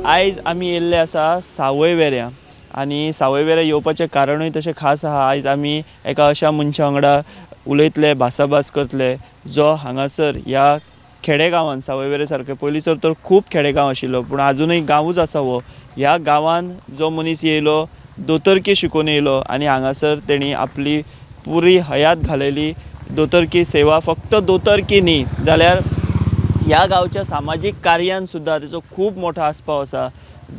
आयज आमी येयल्ले आसा सावयवेऱ्यां आनी सावयवेऱ्यां येवपाचें कारणूय तशें खास आहा। आयज आमी एका अशा मनशा वांगडा उलयतले, भासाभास करतले जो हांगासर ह्या खेडेगांवान सावयवेरें सारकें पयलींसर तर खूब खेडेगांव आशिल्लो पूण आजुनूय गांवूच आसा हो। ह्या गांवान जो मनीस येयलो दोतोरकी शिकून येयलो आनी हांगासर तेणी आपली पुरी हयात घालयली। दोतोरकी सेवा फक्त दोतोरकी न्ही जाल्यार ह्या गांवच्या सामाजीक कार्यान सुद्दां तेचो खूब मोठो आस्पाव आसा।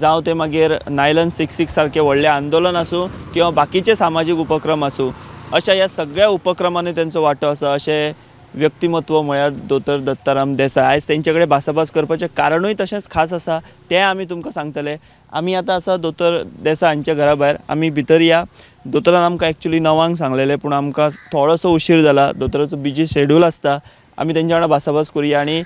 जावं तें मागीर नायलन 66 सारकें व्हडलें आंदोलन आसूं किंवा बाकीचे सामाजीक उपक्रम आसूं, अशा ह्या सगळ्या उपक्रमांनी तेंचो वांटो आसा। अशें व्यक्तिमत्व म्हळ्यार दोतोर दत्ताराम देसाय। आयज तेंचे कडेन भासाभास करपाचें कारणूय तशेंच खास आसा, तें आमी तुमकां सांगतले। आमी आतां आसा दोतोर देसाय हांच्या घरा भायर, आमी भितर या। दोतोरान आमकां एक्चुली 9 सांगलेलें पूण आमकां थोडोसो उशीर जाला, दोतोराचो बिजी शेड्यूल आसता। आमी तेंच्या वांगडा भासाभास करुया आनी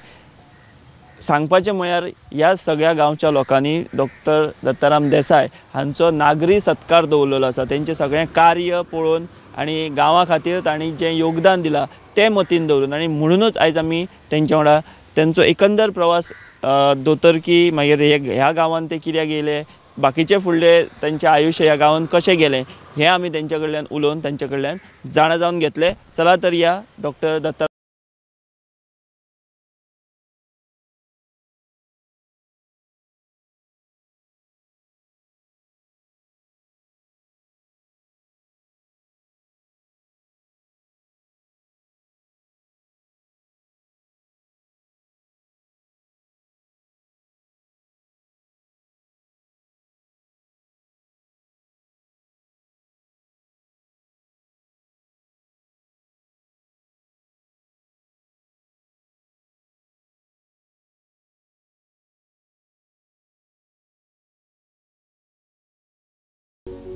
सांगपाचें म्हळ्यार ह्या सगळ्या गांवच्या लोकांनी डॉक्टर दत्ताराम देसाय हांचो नागरी सत्कार दवरलेलो आसा। तेंचें सगळें कार्य पळोवन आनी गांवा खातीर तांणी जें योगदान दिलां तें मतीन दवरून आनी म्हणुनूच आयज आमी तेंच्या वांगडा तेंचो एकंदर प्रवास दोतोरकी मागीर ह्या गांवान ते कित्याक येयले, बाकीचे फुडले तेंचें आयुश्य ह्या गांवान कशें गेलें हें आमी तेंच्या कडल्यान उलोवन तेंच्या कडल्यान जाणा जावन घेतले। चला तर या doctor Datta.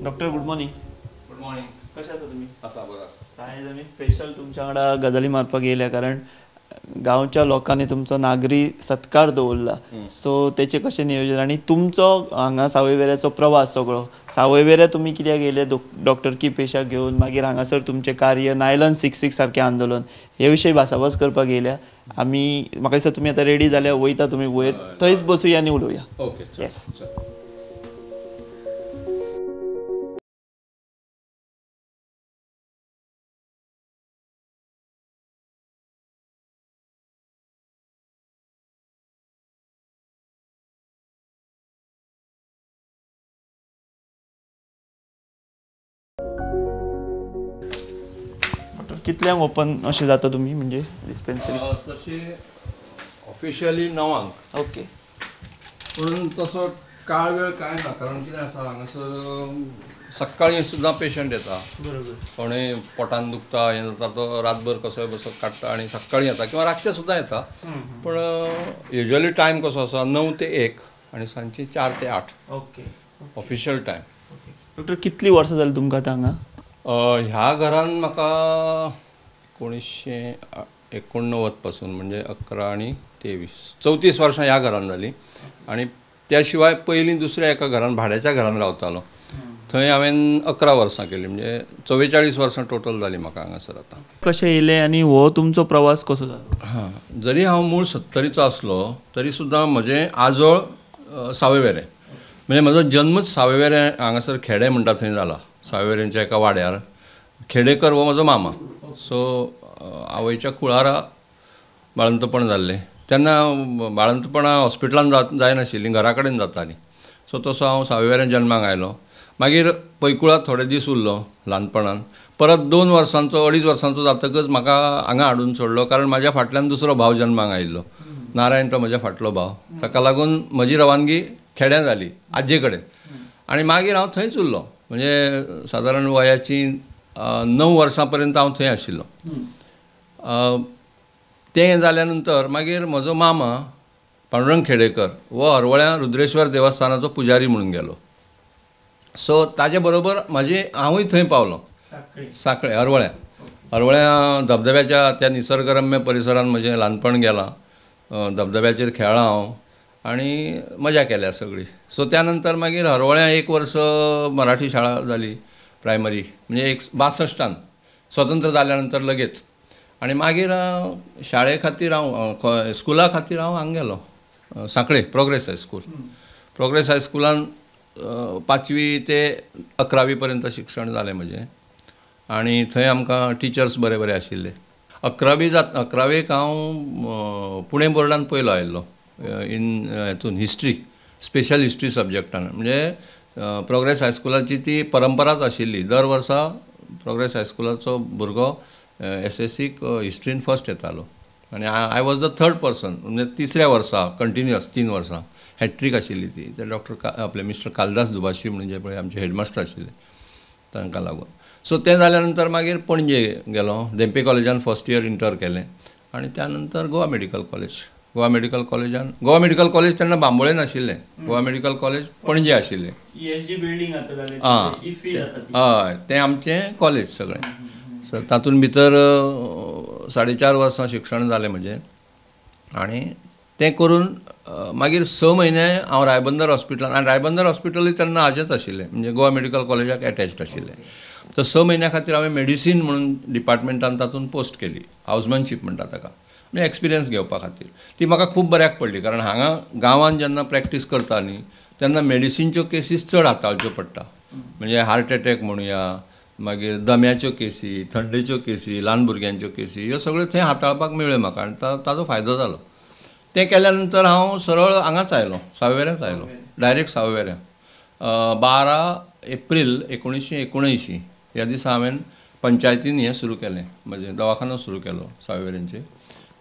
Doctor good morning. Good morning. कशें आसा तुमी? आसा बरो आसा। आयज आमी स्पेशल तुमच्या वांगडा गजाली मारपाक येयल्या कारण गांवच्या लोकांनी तुमचो नागरी सत्कार दवरला, सो तेचें कशें नियोजन आनी तुमचो हांगा सावयवेऱ्याचो प्रवास सगळो, सावयवेऱ्या तुमी कित्याक येयले डॉक्टरकी पेशा घेवन, मागीर हांगासर तुमचें कार्य नायलन 66 सारकें आंदोलन हे विशयी भासाभास करपाक येयल्या आमी। म्हाका दिसता तुमी आतां रेडी जाल्या, वयता तुमी वयर, थंयच बसुया आनी उलोवया। ओके, येस। कितल्यांक ओपन अशें जाता तुमी म्हणजे डिस्पेन्सरी? तशी ऑफिशियली 9. ओके, पूण तसो काळ वेळ कांय ना, कारण कितें आसा हांगासर सकाळीं सुद्दां पेशंट येता। बरोबर, कोणूय पोटान दुखता हें जाता तो रातभर कसोय बसो काडटा आनी सकाळीं येता किंवा रातचें सुद्दां येता। पूण युजली टायम कसो आसा 9 ते 1 आनी सांजची 4 ते 8। Okay, official time. Doctor कितलीं वर्सां जालीं तुमकां आतां हांगा? ह्या घरान म्हाका 1989 पासून म्हणजे 11 आनी 23 34 वर्सां ह्या घरान जालीं। आनी त्या शिवाय पयलीं दुसऱ्या एका घरान भाड्याच्या घरान रावतालो, थंय हांवें 11 वर्सां केलीं, म्हणजे 44 वर्सां टोटल जालीं म्हाका हांगासर आतां। कशें येयलें आनी हो तुमचो प्रवास कसो जालो? हां, जरी हांव मूळ 70चो आसलो तरी सुद्दां म्हजें आजोळ सावयवेरें, म्हणजे म्हजो जन्मच सावयवेरें हांगासर खेडे म्हणटा थंय जाला, सावयवेरेंच्या एका वाड्यार। खेडेकर हो म्हजो मामा, सो आवयच्या कुळारा बाळंतपण जाल्लें। तेन्ना बाळंतपणां हॉस्पिटलान जायनाशिल्लीं, घरा कडेन जातालीं। सो तसो हांव सावयवेरें जन्माक आयलो। मागीर पैकुळा थोडे दीस उरलो ल्हानपणान, परत 2 वर्सांचो 2.5 वर्सांचो जातकच म्हाका हांगा हाडून सोडलो, कारण म्हाज्या फाटल्यान दुसरो भाव जन्माक आयिल्लो, नारायण तो म्हज्या फाटलो भाव। ताका लागून म्हजी रवानगी खेड्यां जाली आजये कडेन आनी मागीर हांव थंयच उरलो, म्हणजे सादारण वयाची 9 वर्सां पर्यंत हांव थंय आशिल्लो। तें जाल्या नंतर मागीर म्हजो मामा पांडुरंग खेडेकर हो हरवळ्यां रुद्रेश्वर देवस्थानाचो पुजारी म्हणून गेलो। सो ताजे बरोबर म्हाजी हांवूय थंय पावलो, सांखळे हरवळ्यां। हरवळ्यां धबधब्याच्या त्या निसर्गरम्य परिसरान म्हजें ल्हानपण गेलां, धबधब्याचेर खेळ्ळां हांव आनी मजा केल्या सगळी। सो त्या नंतर मागीर हरवळ्यां 1 वर्स मराठी शाळा जाली प्रायमरी, म्हणजे 62 स्वतंत्र जाल्या नंतर लगेच। आनी मागीर शाळे खातीर हांव स्कुला खातीर हांव हांगा गेलो, सांखळे प्रोग्रेस हायस्कूल। प्रोग्रेस हायस्कुलान 5वी ते 11वी पर्यंत शिक्षण जालें म्हजें आनी थंय आमकां टिचर्स बरे बरे आशिल्ले. 11वेक हांव पुणे बोर्डान पयलो आयिल्लो इन हेतून हिस्ट्री, स्पेशल हिस्ट्री सब्जॅक्टान. म्हणजे प्रोग्रेस हायस्कुलाची ती परंपराच आशिल्ली, दर वर्सा प्रोग्रेस हायस्कुलाचो भुरगो एसएससीक हिस्ट्रीन फर्स्ट येतालो आनी I was the third person, म्हणजे तिसऱ्या वर्सा कंटिन्युअस 3 वर्सां हॅट्रीक आशिल्ली ती. ते डॉक्टर आपले मिस्टर कालदास दुभाषी म्हणून जे पळय आमचे हेडमास्टर आशिल्ले तांकां लागून. सो तें जाल्या नंतर मागीर पणजे गेलो, धेंपे कॉलेजान फर्स्ट इयर इंटर केलें आनी त्या नंतर Goa medical college. Goa medical कॉलेजान, गोवा मेडिकल कॉलेज तेन्ना बांबोळे नाशिल्लें, गोवा मेडिकल कॉलेज पणजे आशिल्लें. आं हय, तें आमचें कॉलेज सगळें. सो तातूंत भितर 4.5 वर्सां शिक्षण जालें म्हजें आनी तें करून मागीर 6 म्हयने हांव रायबंदर हॉस्पिटलान, आनी रायबंदर हॉस्पिटलूय तेन्ना हाजेंच आशिल्लें, म्हणजे गोवा मेडिकल कॉलेजाक एटॅच्ड आशिल्लें. तर 6 म्हयन्या खातीर हांवें मेडिसीन म्हणून डिपार्टमेंटान तातूंत पोस्ट केली, हावजमॅनशीप म्हणटा ताका, म्हणजे एक्सपिरियन्स घेवपा खातीर. ती म्हाका खूब बऱ्याक पडली, कारण हांगा गांवांत जेन्ना प्रॅक्टीस करता न्ही तेन्ना मेडिसिनच्यो केसीस चड हाताळच्यो पडटा, म्हणजे हार्ट एटॅक म्हणुया, मागीर दम्याच्यो केसी, थंडेच्यो केसी, ल्हान भुरग्यांच्यो केसी, ह्यो सगळ्यो थंय हाताळपाक मेळ्ळ्यो म्हाका आनी ताजो फायदो जालो. तें केल्या नंतर हांव सरळ हांगाच आयलो, सावयवेऱ्यांच आयलो, डायरेक्ट सावयवेऱ्यां. 12 एप्रील 1979 ह्या दिसा हांवें पंचायतीन हें सुरू केलें, म्हजें दवाखानो सुरू केलो सावयवेऱ्यांचेर.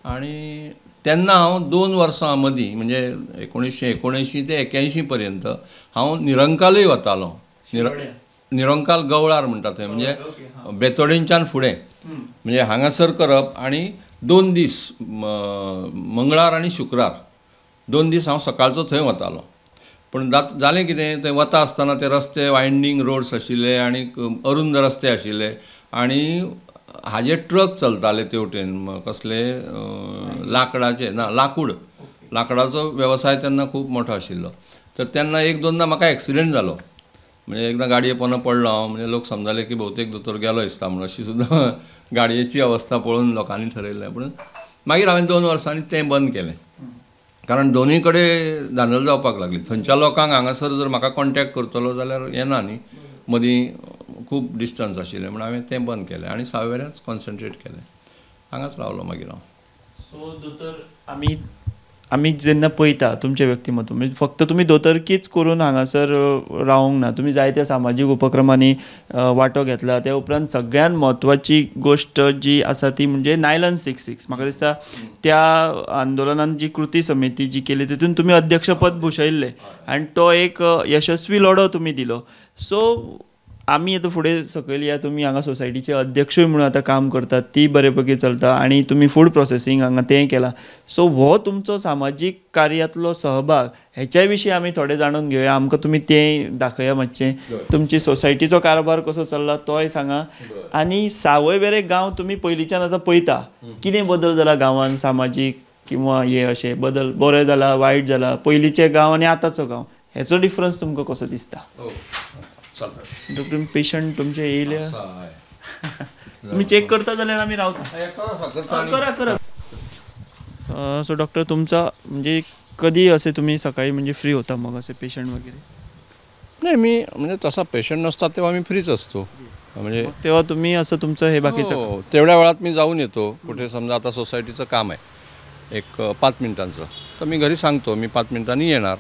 आनी तेन्ना हांव 2 वर्सां मदीं, म्हणजे 1979 ते 81 पर्यंत हांव निरंकालूय वतालो. निरंकाल गवळार म्हणटा थंय, म्हणजे बेतोडेंच्यान फुडें, म्हणजे हांगासर करप आनी 2 दीस, मंगळार आनी शुक्रार 2 दीस हांव सकाळचो थंय वतालो. पूण जालें कितें, थंय वता आसतना ते रस्ते वायंडींग रोड्स आशिल्ले आनी अरुंद रस्ते आशिल्ले आनी हाजे ट्रक चलताले ते वटेन, कसले लांकडाचे, ना लांकूड, लांकडाचो वेवसाय तेन्ना खूब मोठो आशिल्लो. तर तेन्ना 1-2दा म्हाका एक्सिडेंट जालो, म्हणजे एकदां गाडये पोंदा पडलो हांव, म्हणजे लोक समजाले की भोवतेक दोतोर गेलो दिसता म्हणून, अशी सुद्दां गाडयेची अवस्था पळोवन लोकांनी ठरयलें. पूण मागीर हांवें 2 वर्सांनी तें बंद केलें, कारण दोनूय कडेन धांदल जावपाक लागली. थंयच्या लोकांक हांगासर जर म्हाका कॉन्टेक्ट करतलो जाल्यार येना न्ही, मदीं खूब डिस्टन्स आशिल्लें, म्हणून हांवें तें बंद केलें आनी सावयवेऱ्यांच कॉन्सन्ट्रेट केलें, हांगाच रावलो मागीर हांव. सो दोतोर, आमी जेन्ना पळयता तुमचें व्यक्तिमत्व, म्हणजे फक्त तुमी दोतोरकीच करून हांगासर रावंक ना, तुमी जायत्या सामाजीक उपक्रमांनी वांटो घेतला. त्या उपरांत सगळ्यांत म्हत्वाची गोश्ट जी आसा ती म्हणजे नायलन 66. म्हाका दिसता त्या आंदोलनान जी कृती समिती जी केली तितून तुमी अध्यक्षपद भुशयिल्लें आनी तो एक यशस्वी लढो तुमी दिलो. सो आमी आतां फुडें सकयल या, तुमी हांगा सोसायटीचे अध्यक्षूय म्हणून आतां काम करतात, ती बरे पैकी चलता आनी तुमी फूड प्रोसेसींग हांगा तें केलां. सो हो तुमचो सामाजीक कार्यांतलो सहभाग हेच्या विशीं आमी थोडें जाणून घेवया. आमकां तुमी तें दाखया मातशें, तुमची सोसायटीचो कारभार कसो चल्ला तोय सांगा, आनी सावयवेरें गांव तुमी पयलींच्यान आतां पळयता, कितें बदल जाला गांवांत सामाजीक किंवा हे अशे बदल, बरें जाला वायट जाला, पयलींचे गांव आनी आतांचो गांव हेचो डिफरन्स तुमकां कसो दिसता? डॉक्टर, पेशंट तुमचे येयले, तुमी चेक करता जाल्यार आमी रावता. करा करा. सो डॉक्टर, तुमचा म्हणजे कधी असे तुम्ही सकाळी म्हणजे फ्री होता मग असे पेशंट वगैरे? नाही, मी म्हणजे तसा पेशंट नसतात तेव्हा मी फ्रीच असतो. म्हणजे तेव्हा तुम्ही असं तुमचं हे बाकीचं तेवढ्या वेळात मी जाऊन येतो कुठे. समजा आता सोसायटीचं काम आहे एक 5 मिनिटांचं, तर मी घरी सांगतो मी 5 मिनिटांनी येणार.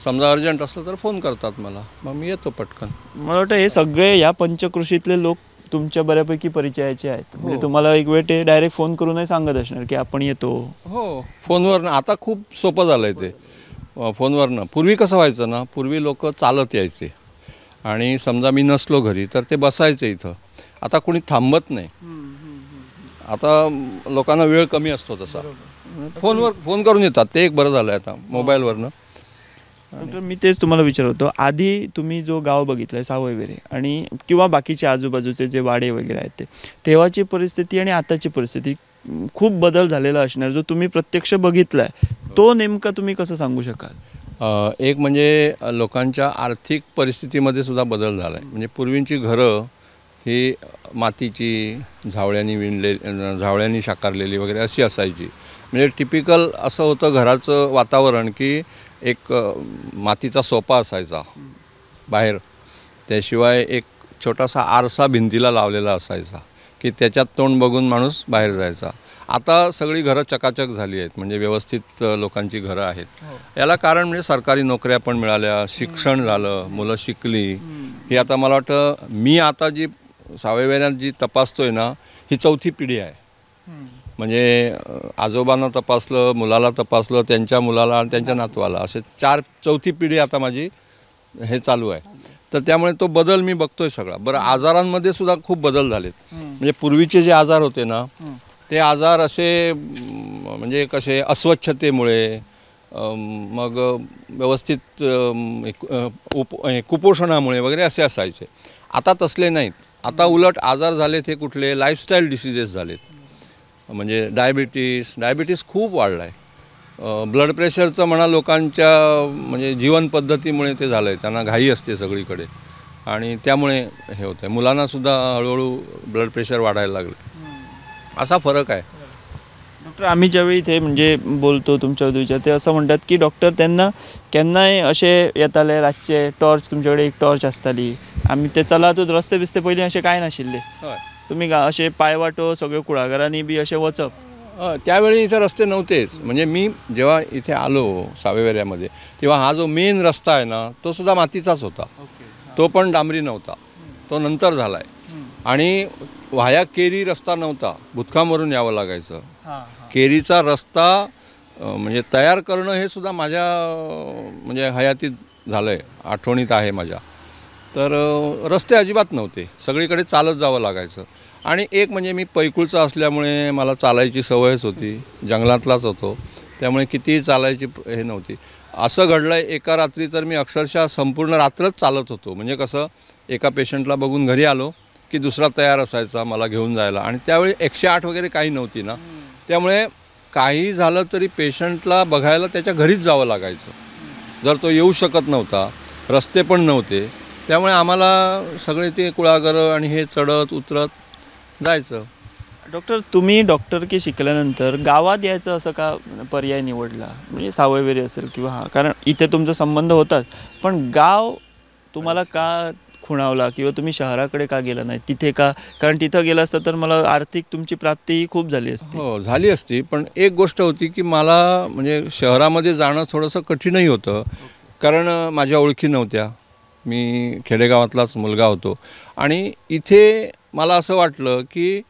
समजा अर्जंट असलं तर फोन करतात मला, मग मी येतो पटकन. मला वाटतं हे सगळे ह्या पंचकृषीतले लोक तुमच्या बऱ्यापैकी परिचयाचे आहेत, म्हणजे तुम्हाला एक वेळ ते डायरेक्ट फोन करूनही सांगत असणार की आपण येतो. हो, फोनवर आता खूप सोपं झालं आहे ते फोनवरनं. पूर्वी कसं व्हायचं ना, पूर्वी लोक चालत यायचे आणि समजा मी नसलो घरी तर ते बसायचे इथं. आता कोणी थांबत नाही, आता लोकांना वेळ कमी असतो तसा. फोनवर फोन करून येतात, ते एक बरं झालं आहे आता मोबाईलवरनं. डॉक्टर, मी तेच तुम्हाला विचारत होतो, आधी तुम्ही जो गाव बघितला सावयवेरे आणि किंवा बाकीचे आजूबाजूचे जे वाडे वगैरे आहेत ते, तेव्हाची परिस्थिती आणि आताची परिस्थिती खूप बदल झालेला असणार, जो तुम्ही प्रत्यक्ष बघितलाय तो नेमका तुम्ही कसं सांगू शकाल? एक म्हणजे लोकांच्या आर्थिक परिस्थितीमध्ये सुद्धा बदल झाला आहे. म्हणजे पूर्वींची घरं ही मातीची, झावळ्यांनी विणले, झावळ्यांनी साकारलेली वगैरे अशी असायची. म्हणजे टिपिकल असं होतं घराचं वातावरण की एक मातीचा सोपा असायचा बाहेर, त्याशिवाय एक छोटासा आरसा भिंतीला लावलेला असायचा की त्याच्यात तोंड बघून माणूस बाहेर जायचा. आता सगळी घरं चकाचक झाली आहेत, म्हणजे व्यवस्थित लोकांची घरं आहेत. याला कारण म्हणजे सरकारी नोकऱ्या पण मिळाल्या, शिक्षण झालं, मुलं शिकली. ही आता मला वाटतं मी आता जी सावयवेऱ्यात जी तपासतोय ना, ही चौथी पिढी आहे. म्हणजे आजोबांना तपासलं, मुलाला तपासलं, त्यांच्या मुलाला आणि त्यांच्या नातवाला, असे चौथी पिढी आता माझी हे चालू आहे. तर त्यामुळे तो बदल मी बघतोय सगळा. बरं, आजारांमध्ये सुद्धा खूप बदल झालेत. म्हणजे पूर्वीचे जे आजार होते ना, ते आजार असे म्हणजे कसे अस्वच्छतेमुळे, मग व्यवस्थित कुपोषणामुळे वगैरे असे असायचे. आता तसले नाहीत. आता उलट आजार झालेत हे कुठले लाईफस्टाईल डिसिजेस झालेत. म्हणजे डायबिटीस खूप वाढला आहे. ब्लड प्रेशरचं म्हणा, लोकांच्या म्हणजे जीवनपद्धतीमुळे ते झालं आहे. त्यांना घाई असते सगळीकडे आणि त्यामुळे हे होतं आहे. मुलांनासुद्धा हळूहळू ब्लड प्रेशर वाढायला लागलं. असा फरक आहे. डॉक्टर, आम्ही ज्यावेळी इथे म्हणजे बोलतो तुमच्या विचार, ते असं म्हणतात की डॉक्टर त्यांना केन्नाय अशे येताले रातचे टॉर्च, तुमच्याकडे एक टॉर्च आसताली, आमी ते चलातूच रस्ते बिस्ते पयलीं अशें कांय नाशिल्ले, तुमी अशे पायवाटो सगळ्यो कुळागरांनी बी अशें वचप. त्यावेळी इथे रस्ते नव्हतेच. म्हणजे मी जेव्हा इथे आलो सावयवेऱ्यामध्ये तेव्हा हा जो मेन रस्ता आहे ना, तो सुद्धा मातीचाच होता. तो पण डांबरी नव्हता, तो नंतर झाला आहे. आणि वाया केरी रस्ता नव्हता, भूतखामवरून यावं लागायचं. केरीचा रस्ता म्हणजे तयार करणं हे सुद्धा माझ्या म्हणजे हयातीत झालं आहे, आठवणीत आहे माझ्या. तर रस्ते अजिबात नव्हते, सगळीकडे चालत जावं लागायचं. आणि एक म्हणजे मी पैकुळचा असल्यामुळे मला चालायची सवयच होती, जंगलातलाच होतो, त्यामुळे कितीही चालायची हे नव्हती. असं घडलं आहे एका रात्री तर मी अक्षरशः संपूर्ण रात्रच चालत होतो. म्हणजे कसं, एका पेशंटला बघून घरी आलो की दुसरा तयार असायचा मला घेऊन जायला. आणि त्यावेळी 108 वगैरे काही नव्हती ना, त्यामुळे काही झालं तरी पेशंटला बघायला त्याच्या घरीच जावं लागायचं. जर तो येऊ शकत नव्हता, रस्ते पण नव्हते, त्यामुळे आम्हाला सगळे ते कुळागरं आणि हे चढत उतरत जायचं. डॉक्टर, तुम्ही डॉक्टरकी शिकल्यानंतर गावात यायचं असं का पर्याय निवडला? म्हणजे सावयवेरे असेल किंवा हा, कारण इथे तुमचा संबंध होताच, पण गाव तुम्हाला का खुणावला किंवा तुम्ही शहराकडे का गेला नाही तिथे का? कारण तिथं गेलं असतं तर मला आर्थिक तुमची प्राप्तीही खूप झाली असती. हो, झाली असती, पण एक गोष्ट होती की मला म्हणजे शहरामध्ये जाणं थोडंसं कठीणही होतं, कारण माझ्या ओळखी नव्हत्या, मी खेडेगावातलाच मुलगा होतो. आणि इथे मला असं वाटलं की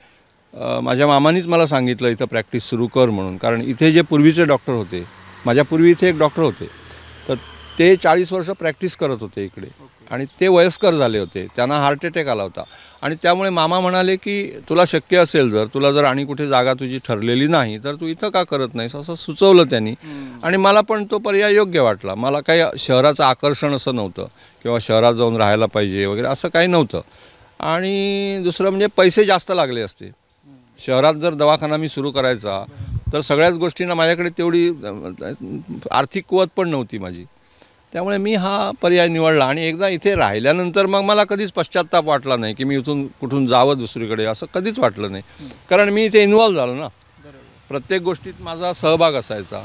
माझ्या मामानीच मला सांगितलं इथं प्रॅक्टिस सुरू कर म्हणून, कारण इथे जे पूर्वीचे डॉक्टर होते, माझ्यापूर्वी इथे एक डॉक्टर होते, तर ते 40 वर्ष प्रॅक्टिस करत होते इकडे, आणि ते वयस्कर झाले होते, त्यांना हार्ट अटॅक आला होता. आणि त्यामुळे मामा म्हणाले की तुला शक्य असेल, जर तुला जर आणि कुठे जागा तुझी ठरलेली नाही तर तू इथं का करत नाहीस, असं सुचवलं त्यांनी. आणि मला पण तो पर्याय योग्य वाटला. मला काही शहराचं आकर्षण असं नव्हतं किंवा शहरात जाऊन राहायला पाहिजे वगैरे असं काही नव्हतं. आणि दुसरं म्हणजे पैसे जास्त लागले असते. शहरात जर दवाखाना मी सुरू करायचा तर सगळ्याच गोष्टींना माझ्याकडे तेवढी आर्थिक कुवत पण नव्हती माझी, त्यामुळे मी हा पर्याय निवडला. आणि एकदा इथे राहिल्यानंतर मग मला कधीच पश्चाताप वाटला नाही की मी इथून कुठून जावं दुसरीकडे, असं कधीच वाटलं नाही, कारण मी इथे इन्व्हॉल्व झालो ना, प्रत्येक गोष्टीत माझा सहभाग असायचा.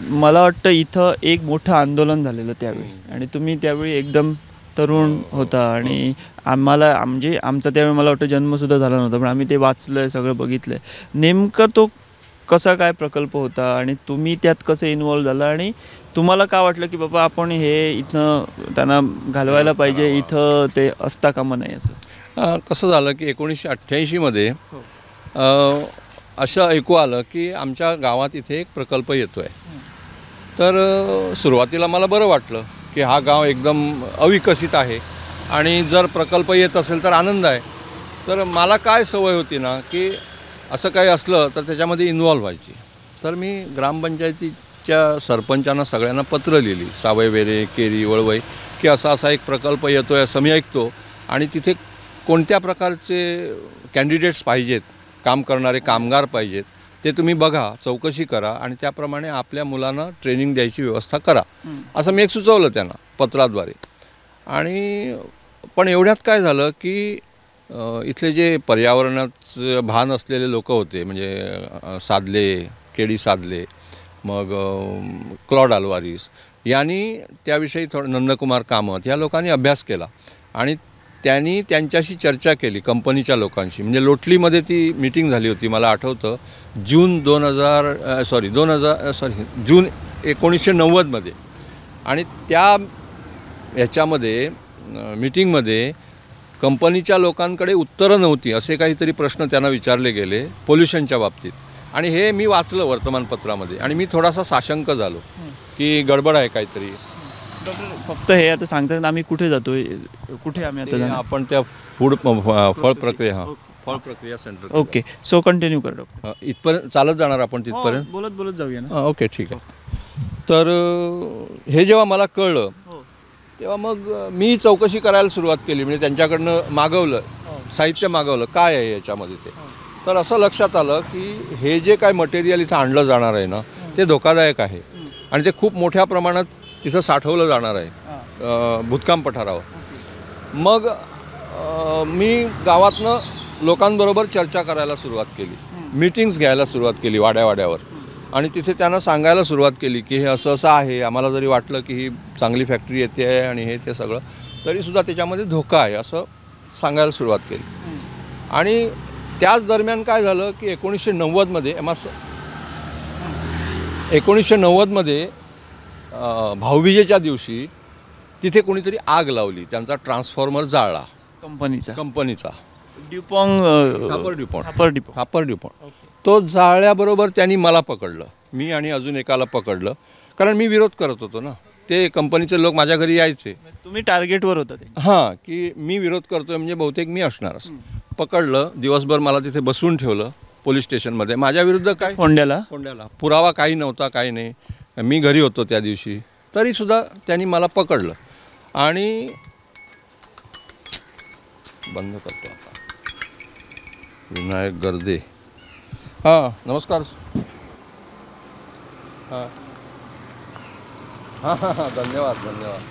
मला वाटतं इथं एक मोठं आंदोलन झालेलं त्यावेळी, आणि तुम्ही त्यावेळी एकदम तरुण होता, आणि आम्हाला म्हणजे आमचा त्यावेळी मला वाटतं जन्मसुद्धा झाला नव्हता, पण आम्ही ते वाचलं आहे, सगळं बघितलं आहे. नेमकं तो कसा काय प्रकल्प होता आणि तुम्ही त्यात कसं इन्वॉल्व झाला, आणि तुम्हाला का वाटलं की बाबा आपण हे इथं त्यांना घालवायला पाहिजे, इथं ते असता कामा नाही असं? कसं झालं की 1988मध्ये असं ऐकू आलं की आमच्या गावात इथे एक प्रकल्प येतो आहे. तर सुरुवातीला मला बरं वाटलं की हा गाव एकदम अविकसित आहे आणि जर प्रकल्प येत असेल तर आनंद आहे. तर मला काय सवय होती ना की असं काही असलं तर त्याच्यामध्ये इन्व्हॉल्व व्हायची. तर मी ग्रामपंचायतीच्या सरपंचांना सगळ्यांना पत्र लिहिली, सावयवेरे, केरी, वळवई, की असा असा एक प्रकल्प येतो आहे असं मी ऐकतो आणि तिथे कोणत्या प्रकारचे कॅन्डिडेट्स पाहिजेत, काम करणारे कामगार पाहिजेत, ते तुम्ही बघा, चौकशी करा आणि त्याप्रमाणे आपल्या मुलांना ट्रेनिंग द्यायची व्यवस्था करा, असं मी एक सुचवलं त्यांना पत्राद्वारे. आणि पण एवढ्यात काय झालं की इथले जे पर्यावरणाचं भान असलेले लोक होते, म्हणजे साधले, केडी साधले, मग क्लॉड अल्वारीस यांनी त्याविषयी थोडं, नंदकुमार कामत या लोकांनी अभ्यास केला आणि त्यांनी त्यांच्याशी चर्चा केली, कंपनीच्या लोकांशी. म्हणजे लोटलीमध्ये ती मीटिंग झाली होती, मला आठवतं, जून जून 1990मध्ये. आणि त्या ह्याच्यामध्ये मीटिंगमध्ये कंपनीच्या लोकांकडे उत्तरं नव्हती असे काहीतरी प्रश्न त्यांना विचारले गेले पोल्युशनच्या बाबतीत. आणि हे मी वाचलं वर्तमानपत्रामध्ये आणि मी थोडासा साशंक झालो की गडबड आहे काहीतरी. फक्त हे आता सांगतात आम्ही कुठे जातोय, कुठे आम्ही आता जाणार? आपण त्या फूड फळ प्रक्रिया, फळ प्रक्रिया सेंटर. ओके, सो कंटिन्यू कर डॉक्टर. इथपर्यंत चालत जाणार आपण तिथपर्यंत? बोलत बोलत जाऊया ना. ओके, ठीक आहे. तर हे जेव्हा मला कळलं तेव्हा मग मी चौकशी करायला सुरुवात केली. म्हणजे त्यांच्याकडनं मागवलं, साहित्य मागवलं, काय आहे याच्यामध्ये ते. तर असं लक्षात आलं की हे जे काय मटेरियल इथं आणलं जाणार आहे ना ते धोकादायक आहे आणि ते खूप मोठ्या प्रमाणात तिथं साठवलं जाणार आहे भूतकाम पठारावर. मग मी गावातनं लोकांबरोबर चर्चा करायला सुरुवात केली, मीटिंग्स घ्यायला सुरुवात केली वाड्यावाड्यावर आणि तिथे त्यांना सांगायला सुरुवात केली की हे असं असं आहे, आम्हाला जरी वाटलं की ही चांगली फॅक्टरी येते आहे आणि हे ते सगळं, तरीसुद्धा त्याच्यामध्ये धोका आहे असं सांगायला सुरुवात केली. आणि त्याच दरम्यान काय झालं की 1990मध्ये 1990मध्ये भाऊबीजेच्या दिवशी तिथे कोणीतरी आग लावली, त्यांचा ट्रान्सफॉर्मर जाळला कंपनीचा ड्युपॉंग, थापर ड्युपॉंग. तो जाळल्याबरोबर त्यांनी मला पकडलं, मी आणि अजून एकाला पकडलं, कारण मी विरोध करत होतो ना. ते कंपनीचे लोक माझ्या घरी यायचे. तुम्ही टार्गेटवर होता ते? हां, की मी विरोध करतोय म्हणजे बहुतेक मी असणार असं. पकडलं, दिवसभर मला तिथे बसवून ठेवलं पोलीस स्टेशनमध्ये. माझ्याविरुद्ध काय, फोंड्याला पुरावा काही नव्हता, काही नाही, मी घरी होतो त्या दिवशी, तरीसुद्धा त्यांनी मला पकडलं. आणि बंद करतो आता. विनायक गर्दे, हां नमस्कार. हां हां हां, धन्यवाद धन्यवाद.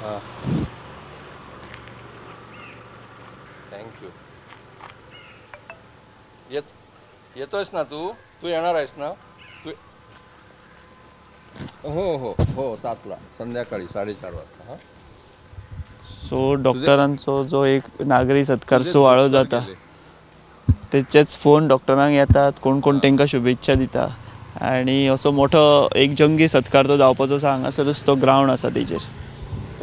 हां thank you. येतोयस ना तू? तू येणार आहेस ना तू? हो हो हो, 7ला संध्याकाळी 4:30 वाजता. हां. सो डॉक्टरांचो जो एक नागरी सत्कार सुवाळो जाता तेचेच फोन डॉक्टरांक येतात, कोण कोण तांकां शुभेच्छा दिता आणि असो मोठो एक जंगी सत्कार तो जावपाचो आसा. हांगासरूच तो ग्रावंड आसा तेजेर.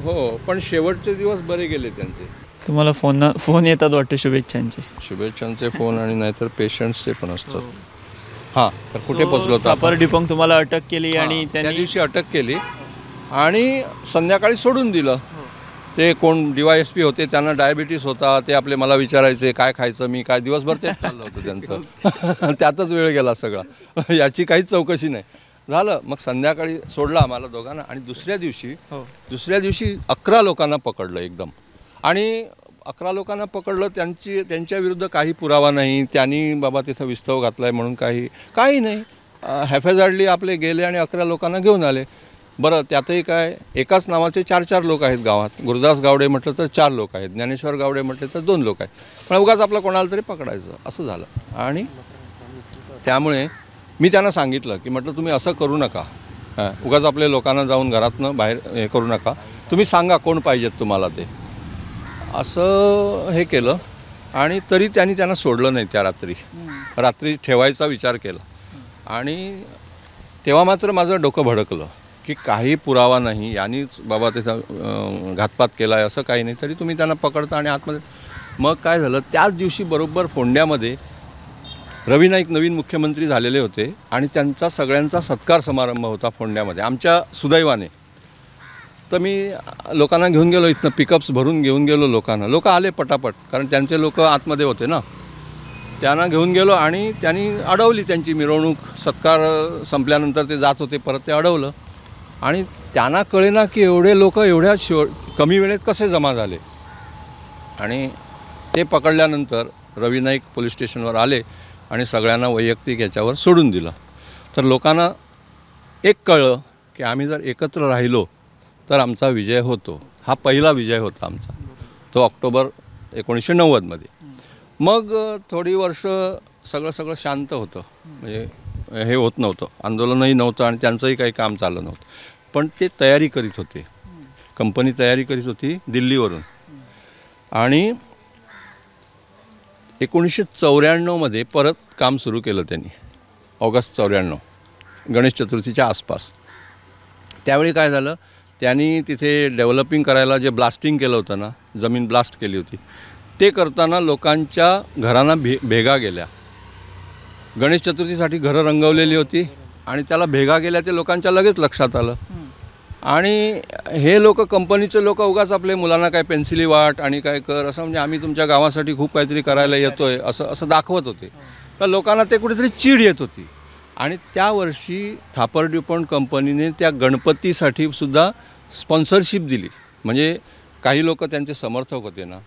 हो, पण शेवटचे दिवस बरे गेले त्यांचे. तुम्हाला फोन येतात वाटतं शुभेच्छांचे? शुभेच्छांचे फोन आणि नाहीतर पेशंट्सचे पण असतात. हां, तर कुठे पोचलो? थापर ड्युपॉंग तुम्हाला अटक केली आणि त्या दिवशी अटक केली आणि संध्याकाळी सोडून दिलं. ते कोण DYSP होते, त्यांना डायबिटीस होता, ते आपले मला विचारायचे काय खायचं, मी काय, दिवसभर तेच चाललं होतं त्यांचं. त्यातच वेळ गेला सगळा, याची काहीच चौकशी नाही झालं. मग संध्याकाळी सोडलं आम्हाला दोघांना आणि दुसऱ्या दिवशी 11 लोकांना पकडलं एकदम. आणि 11 लोकांना पकडलं, त्यांच्या विरुद्ध काही पुरावा नाही, त्यांनी बाबा तिथं विस्तव घातला आहे म्हणून काही नाही. हॅफेझार्डली आपले गेले आणि 11 लोकांना घेऊन आले. बरं, त्यातही काय, एकाच नावाचे 4-4 लोक आहेत गावात. गुरुदास गावडे म्हटलं तर 4 लोक आहेत, ज्ञानेश्वर गावडे म्हटले तर 2 लोक आहेत, पण उगाच आपलं कोणाला तरी पकडायचं असं झालं. आणि त्यामुळे मी त्यांना सांगितलं की म्हटलं तुम्ही असं करू नका, उगाच आपल्या लोकांना जाऊन घरातनं बाहेर हे करू नका, तुम्ही सांगा कोण पाहिजेत तुम्हाला ते, असं हे केलं. आणि तरी त्यांनी त्यांना सोडलं नाही. त्या रात्री ठेवायचा विचार केला आणि तेव्हा मात्र माझं डोकं भडकलं की काही पुरावा नाही, यांनीच बाबा त्याचा घातपात केला आहे असं काही नाही, तरी तुम्ही त्यांना पकडता आणि आतमध्ये. मग काय झालं, त्याच दिवशी बरोबर फोंड्यामध्ये रवी नाईक नवीन मुख्यमंत्री झालेले होते आणि त्यांचा सगळ्यांचा सत्कार समारंभ होता फोंड्यामध्ये. आमच्या सुदैवाने तर मी लोकांना घेऊन गेलो, इथनं पिकअप्स भरून घेऊन गेलो लोकांना. लोकं आले पटापट, कारण त्यांचे लोक आतमध्ये होते ना, त्यांना घेऊन गेलो आणि त्यांनी अडवली त्यांची मिरवणूक. सत्कार संपल्यानंतर ते जात होते, परत ते अडवलं आणि त्यांना कळेना की एवढे लोक एवढ्या कमी वेळेत कसे जमा झाले. आणि ते पकडल्यानंतर रवी नाईक पोलीस स्टेशनवर आले आणि सगळ्यांना वैयक्तिक याच्यावर सोडून दिलं. तर लोकांना एक कळलं की आम्ही जर एकत्र राहिलो तर आमचा विजय होतो. हा पहिला विजय होता आमचा, तो ऑक्टोबर 1990मध्ये. मग थोडी वर्ष सगळं सगळं शांत होतं, म्हणजे हे होत नव्हतं, आंदोलनही नव्हतं आणि त्यांचंही काही काम चाललं नव्हतं. पण ते तयारी करीत होते, कंपनी तयारी करीत होती दिल्लीवरून. आणि 1994मध्ये परत काम सुरू केलं त्यांनी, ऑगस्ट 94, गणेश चतुर्थीच्या आसपास. त्यावेळी काय झालं, त्यांनी तिथे डेव्हलपिंग करायला जे ब्लास्टिंग केलं होतं ना, जमीन ब्लास्ट केली होती, ते करताना लोकांच्या घरांना भेगा गेल्या. गणेश चतुर्थीसाठी घरं रंगवलेली होती आणि त्याला भेगा गेल्या, ते लोकांच्या लगेच लक्षात आलं. आणि हे लोक, कंपनीचे लोक उगाच आपले मुलांना काय पेन्सिली वाट आणि काय कर असं, म्हणजे आम्ही तुमच्या गावासाठी खूप काहीतरी करायला येतो आहे असं असं दाखवत होते. तर लोकांना ते कुठेतरी चीड येत होती. आणि त्या वर्षी थापर ड्युपॉन्ट कंपनीने त्या गणपतीसाठी सुद्धा स्पॉन्सरशिप दिली. म्हणजे काही लोक त्यांचे समर्थक होते ना,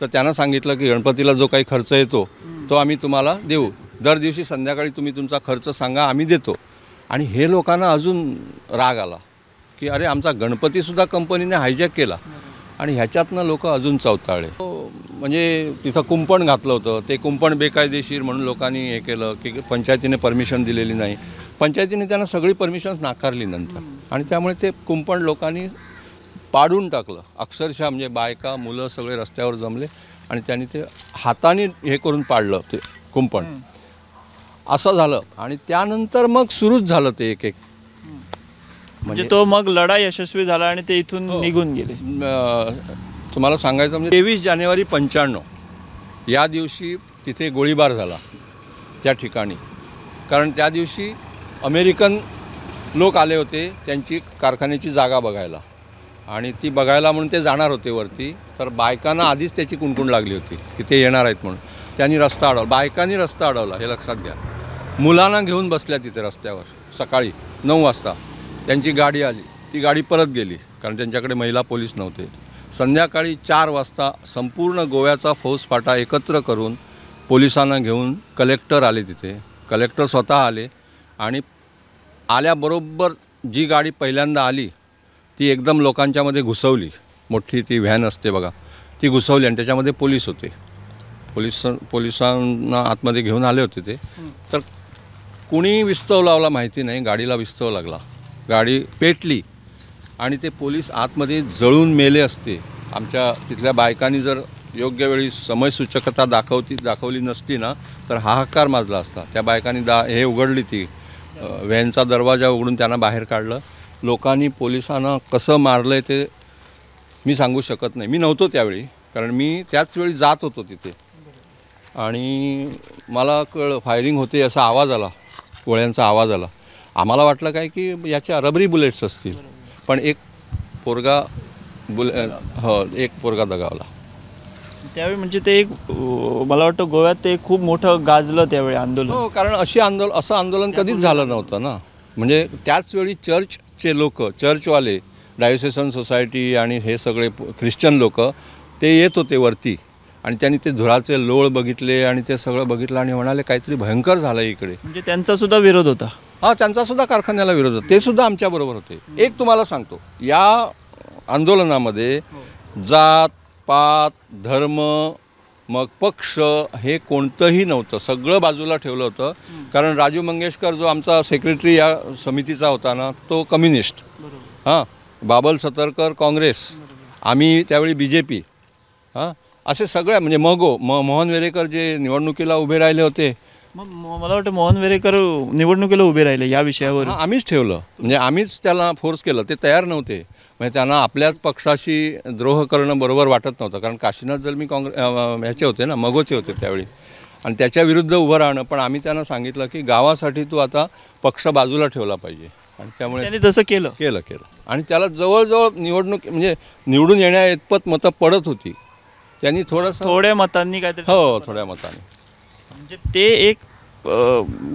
तर त्यांना सांगितलं की गणपतीला जो काही खर्च येतो तो आम्ही तुम्हाला देऊ, दर दिवशी संध्याकाळी तुम्ही तुमचा खर्च सांगा, आम्ही देतो. आणि हे लोकांना अजून राग आला की अरे आमचा गणपतीसुद्धा कंपनीने हायजॅक केला. आणि ह्याच्यातनं लोक अजून चवताळले. म्हणजे तिथं कुंपण घातलं होतं, ते कुंपण बेकायदेशीर म्हणून लोकांनी हे केलं की पंचायतीने परमिशन दिलेली नाही. पंचायतीने त्यांना सगळी परमिशन्स नाकारली नंतर, आणि त्यामुळे ते कुंपण लोकांनी पाडून टाकलं अक्षरशः. म्हणजे बायका मुलं सगळे रस्त्यावर जमले आणि त्यांनी ते हाताने हे करून पाडलं ते कुंपण, असं झालं. आणि त्यानंतर मग सुरूच झालं ते एक एक, म्हणजे तो मग लढा यशस्वी झाला आणि ते इथून निघून गेले. तुम्हाला सांगायचं म्हणजे 23 जानेवारी 95 या दिवशी तिथे गोळीबार झाला त्या ठिकाणी, कारण त्या दिवशी अमेरिकन लोक आले होते त्यांची कारखान्याची जागा बघायला, आणि ती बघायला म्हणून ते जाणार होते वरती. तर बायकांना आधीच त्याची कुणकुण लागली होती की ते येणार आहेत म्हणून, त्यांनी रस्ता अडवला, बायकांनी रस्ता अडवला, हे लक्षात घ्या. मुलांना घेऊन बसल्या तिथे रस्त्यावर सकाळी 9 वाजता. त्यांची गाडी आली, ती गाडी परत गेली कारण त्यांच्याकडे महिला पोलीस नव्हते. संध्याकाळी 4 वाजता संपूर्ण गोव्याचा फौजफाटा एकत्र करून पोलिसांना घेऊन कलेक्टर आले तिथे. कलेक्टर स्वतः आले आणि आल्याबरोबर जी गाडी पहिल्यांदा आली ती एकदम लोकांच्यामध्ये घुसवली. मोठी ती व्हॅन असते बघा, ती घुसवली आणि त्याच्यामध्ये पोलीस होते. पोलिसांना आतमध्ये घेऊन आले होते ते. तर कुणी विस्तव लावला माहिती नाही, गाडीला विस्तव लागला, गाडी पेटली आणि ते पोलीस आतमध्ये जळून मेले असते. आमच्या तिथल्या बायकांनी जर योग्य वेळी समयसूचकता दाखवली नसती ना, तर हाहाकार माजला असता. त्या बायकांनी हे उघडली, ती व्हॅनचा दरवाजा उघडून त्यांना बाहेर काढलं. लोकांनी पोलिसांना कसं मारलं आहे ते मी सांगू शकत नाही, मी नव्हतो त्यावेळी, कारण मी त्याच वेळी जात होतो तिथे. आणि मला कळलं फायरिंग होते असा आवाज आला, गोळ्यांचा आवाज आला. आम्हाला वाटलं काय की याच्या रबरी बुलेट्स असतील, पण एक पोरगा एक पोरगा दगावला त्यावेळी. म्हणजे ते एक मला वाटतं गोव्यात ते खूप मोठं गाजलं त्यावेळी आंदोलन. हो, कारण असं आंदोलन कधीच झालं नव्हतं ना. म्हणजे त्याच वेळी चर्चचे लोक, चर्चवाले, डायोसेसन सोसायटी आणि हे सगळे ख्रिश्चन लोक ते येत होते वरती, आणि त्यांनी ते धुराचे लोळ बघितले आणि ते सगळं बघितलं आणि म्हणाले काहीतरी भयंकर झालं इकडे. म्हणजे त्यांचा सुद्धा विरोध होता. हां, त्यांचासुद्धा कारखान्याला विरोध होता, ते सुद्धा आमच्याबरोबर होते. एक तुम्हाला सांगतो, या आंदोलनामध्ये जात पात धर्म मग पक्ष हे कोणतंही नव्हतं, सगळं बाजूला ठेवलं होतं. कारण राजू मंगेशकर जो आमचा सेक्रेटरी या समितीचा होता ना, तो कम्युनिस्ट, हां, बाबल सतरकर काँग्रेस, आम्ही त्यावेळी BJP, हां, असे सगळ्या म्हणजे मगो मोहन वेरेकर जे निवडणुकीला उभे राहिले होते. मग मला वाटतं मोहन वेरेकर निवडणुकीला उभे राहिले या विषयावर. आम्हीच ठेवलं, म्हणजे आम्हीच त्याला फोर्स केलं, ते तयार नव्हते. म्हणजे त्यांना आपल्याच पक्षाशी द्रोह करणं बरोबर वाटत नव्हतं, कारण काशीनाथ जलमी काँग्रेस ह्याचे होते ना, मगोचे होते त्यावेळी, आणि त्याच्या विरुद्ध उभं राहणं. पण आम्ही त्यांना सांगितलं की गावासाठी तू आता पक्ष बाजूला ठेवला पाहिजे, आणि त्यामुळे त्यांनी तसं केलं केलं केलं. आणि त्याला जवळजवळ निवडणूक म्हणजे निवडून येण्या इतपत मतं पडत होती, त्यांनी थोडंसं थोड्या मतांनी काहीतरी, हो थोड्या मतांनी, म्हणजे ते एक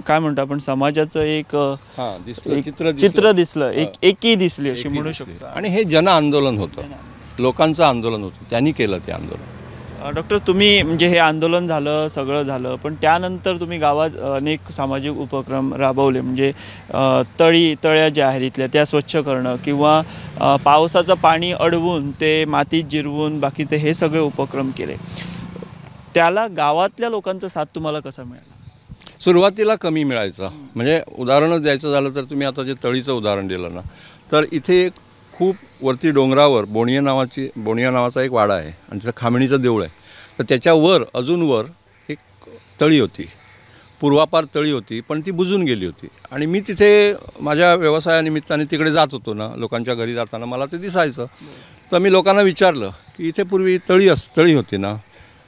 काय म्हणतो आपण समाजाचं एक चित्र दिसलं, एक एकी दिसली अशी म्हणू शकतो. आणि हे जन आंदोलन होतं, लोकांचं आंदोलन होतं, त्यांनी केलं ते आंदोलन. डॉक्टर, तुम्ही म्हणजे हे आंदोलन झालं, सगळं झालं, पण त्यानंतर तुम्ही गावात अनेक सामाजिक उपक्रम राबवले, म्हणजे तळ्या ज्या आहेत इथल्या त्या स्वच्छ करणं किंवा पावसाचं पाणी अडवून ते मातीत जिरवून बाकी ते हे सगळे उपक्रम केले. त्याला गावातल्या लोकांचा साथ तुम्हाला कसा मिळाला? सुरुवातीला कमी मिळायचा. म्हणजे उदाहरणच द्यायचं झालं तर तुम्ही आता जे तळीचं उदाहरण दिलं ना, तर इथे एक खूप वरती डोंगरावर बोणिया नावाचा एक वाडा आहे आणि तिथं खामणीचं देऊळ आहे. तर त्याच्यावर अजून वर एक तळी होती, पूर्वापार तळी होती, पण ती बुजून गेली होती. आणि मी तिथे माझ्या व्यवसायानिमित्ताने तिकडे जात होतो ना, लोकांच्या घरी जाताना मला ते दिसायचं. तर मी लोकांना विचारलं की इथे पूर्वी तळी होती ना,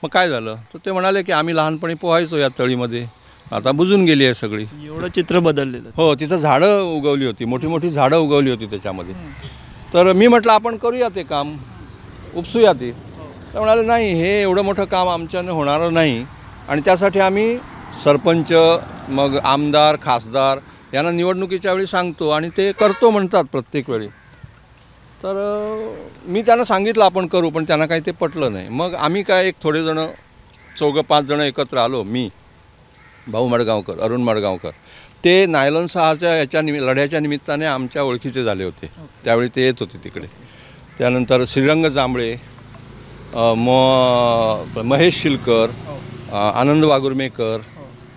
मग काय झालं? तर ते म्हणाले की आम्ही लहानपणी पोहायचो या तळीमध्ये, आता बुजून गेली आहे सगळी. एवढं चित्र बदललेलं. हो, तिथं झाडं उगवली होती, मोठी मोठी झाडं उगवली होती त्याच्यामध्ये. तर मी म्हटलं आपण करूया ते काम, उपसूया ते. तर म्हणाले नाही, हे एवढं मोठं काम आमच्यानं होणार नाही आणि त्यासाठी आम्ही सरपंच, मग आमदार, खासदार यांना निवडणुकीच्या वेळी सांगतो आणि ते करतो म्हणतात प्रत्येक वेळी. तर मी त्यांना सांगितलं आपण करू, पण त्यांना काही ते पटलं नाही. मग आम्ही काय एक थोडेजणं, 4-5 जणं एकत्र आलो, मी, भाऊ मडगावकर, अरुण मडगावकर, ते नायलॉन 6च्या याच्या लढ्याच्या निमित्ताने आमच्या ओळखीचे झाले होते, त्यावेळी ते येत होते तिकडे. त्यानंतर श्रीरंग जांभळे, महेश शिलकर, आनंद वागुर्मेकर,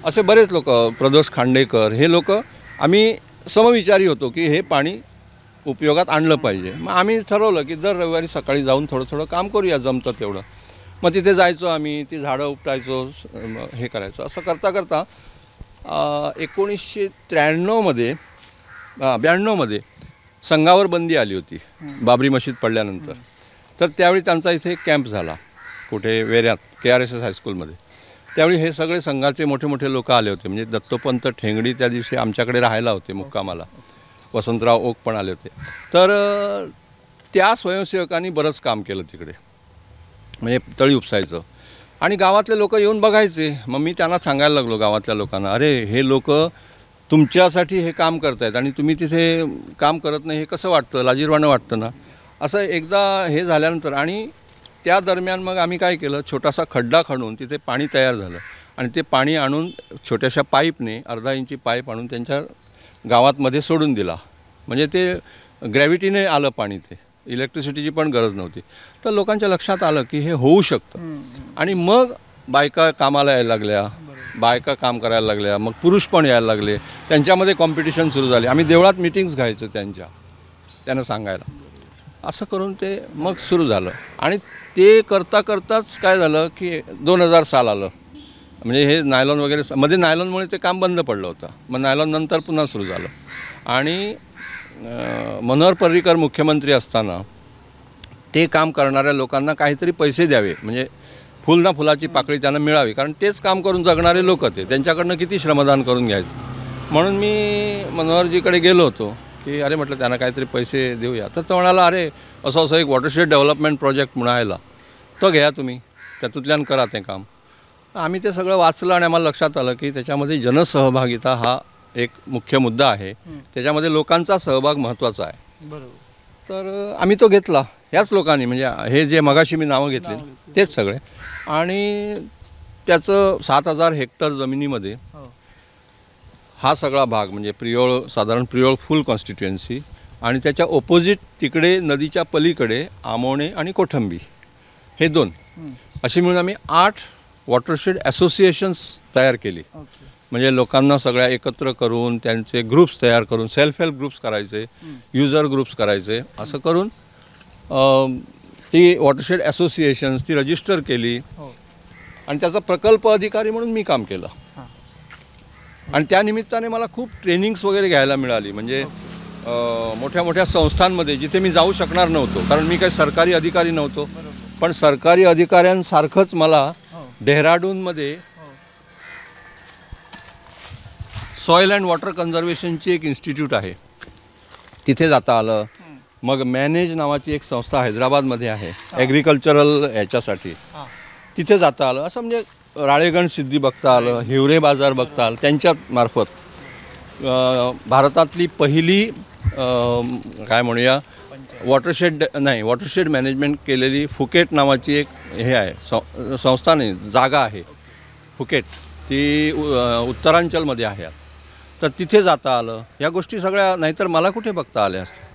असे बरेच लोक, प्रदोष खांडेकर, हे लोक आम्ही समविचारी होतो की हे पाणी उपयोगात आणलं पाहिजे. मग आम्ही ठरवलं की दर रविवारी सकाळी जाऊन थोडं थोडं काम करूया, जमतं तेवढं. मग तिथे जायचो आम्ही, ती झाडं उपटायचो, हे करायचो. असं करता करता 1993मध्ये 92मध्ये संघावर बंदी आली होती बाबरी मशीद पडल्यानंतर. तर त्यावेळी त्यांचा इथे एक कॅम्प झाला, कुठे वेऱ्यात KRSS हायस्कूलमध्ये. त्यावेळी हे सगळे संघाचे मोठे मोठे लोक आले होते. म्हणजे दत्तोपंत ठेंगडी त्या दिवशी आमच्याकडे राहायला होते मुक्कामाला, वसंतराव ओक पण आले होते. तर त्या स्वयंसेवकांनी बरंच काम केलं तिकडे, म्हणजे तळी उपसायचं आणि गावातले लोक येऊन बघायचे. मग मी त्यांना सांगायला लागलो गावातल्या लोकांना, अरे हे लोक तुमच्यासाठी हे काम करतायत आणि तुम्ही तिथे काम करत नाही, हे कसं वाटतं, लाजीरवाणं वाटतं ना. असं एकदा हे झाल्यानंतर आणि त्या दरम्यान मग आम्ही काय केलं, छोटासा खड्डा खणून तिथे पाणी तयार झालं आणि ते पाणी आणून छोट्याशा पाईपने, अर्धा इंची पाईप आणून त्यांच्या गावातमध्ये सोडून दिला. म्हणजे ते ग्रॅव्हिटीने आलं पाणी, ते इलेक्ट्रिसिटीची पण गरज नव्हती. तर लोकांच्या लक्षात आलं की हे होऊ शकतं. आणि मग बायका कामाला यायला लागल्या, बायका काम करायला लागल्या, मग पुरुष पण यायला लागले, त्यांच्यामध्ये कॉम्पिटिशन सुरू झाली. आम्ही देवळात मिटिंग्स घ्यायचो त्यांना सांगायला. असं करून ते मग सुरू झालं. आणि ते करता करताच काय झालं की 2000 साल आलं. म्हणजे हे नायलॉन वगैरे मध्ये नायलॉनमुळे ते काम बंद पडलं होतं, मग नायलॉन नंतर पुन्हा सुरू झालं. आणि मनोहर पर्रीकर मुख्यमंत्री असताना ते काम करणाऱ्या लोकांना काहीतरी पैसे द्यावे, म्हणजे फुल ना फुलाची पाकळी त्यांना मिळावी, कारण तेच काम करून जगणारे लोक ते, त्यांच्याकडनं किती श्रमदान करून घ्यायचं. म्हणून मी मनोहरजीकडे गेलो होतो की अरे म्हटलं त्यांना काहीतरी पैसे देऊया. तर तो म्हणाला अरे असं असं एक वॉटरशेड डेव्हलपमेंट प्रोजेक्ट म्हणायला, तो घ्या तुम्ही, त्यातून करा ते काम. आम्ही ते सगळं वाचलं आणि आम्हाला लक्षात आलं की त्याच्यामध्ये जनसहभागिता हा एक मुख्य मुद्दा आहे, त्याच्यामध्ये लोकांचा सहभाग महत्त्वाचा आहे. बरोबर. तर आम्ही तो घेतला ह्याच लोकांनी, म्हणजे हे जे मगाशी मी नावं घेतली तेच सगळे. आणि त्याचं 7000 हेक्टर जमिनीमध्ये हा सगळा भाग, म्हणजे प्रियोळ, साधारण प्रियोळ फुल कॉन्स्टिट्युएन्सी आणि त्याच्या ओपोजिट तिकडे नदीच्या पलीकडे आमोणे आणि कोठंबी हे दोन अशी मिळून आम्ही 8 वॉटरशेड असोसिएशन्स तयार केली. म्हणजे लोकांना सगळ्या एकत्र करून त्यांचे ग्रुप्स तयार करून सेल्फ हेल्प ग्रुप्स करायचे, युजर ग्रुप्स करायचे, असं करून ती वॉटरशेड असोसिएशन्स ती रजिस्टर केली. आणि त्याचा प्रकल्प अधिकारी म्हणून मी काम केलं. आणि त्या निमित्ताने मला खूप ट्रेनिंग्स वगैरे घ्यायला मिळाली. म्हणजे मोठ्या मोठ्या संस्थांमध्ये जिथे मी जाऊ शकणार नव्हतो, कारण मी काही सरकारी अधिकारी नव्हतो, पण सरकारी अधिकाऱ्यांसारखंच मला डेहराडूनमध्ये सॉईल अँड वॉटर कन्झर्वेशनची एक इन्स्टिट्यूट आहे तिथे जाता आलं. मग मॅनेज नावाची एक संस्था हैदराबादमध्ये आहे ॲग्रिकल्चरल ह्याच्यासाठी, तिथे जाता आलं. असं म्हणजे राळेगण सिद्धी बघता आलं, हिवरे बाजार बघता आलं त्यांच्यामार्फत. भारतातली पहिली काय म्हणूया वॉटरशेड नाही, वॉटरशेड मॅनेजमेंट केलेली फुकेट नावाची एक हे आहे, संस्था नाही, जागा आहे फुकेट, ती उत्तरांचलमध्ये आहे. तर तिथे जाता आलं. या गोष्टी सगळ्या नाहीतर मला कुठे बघता आल्या असत्या.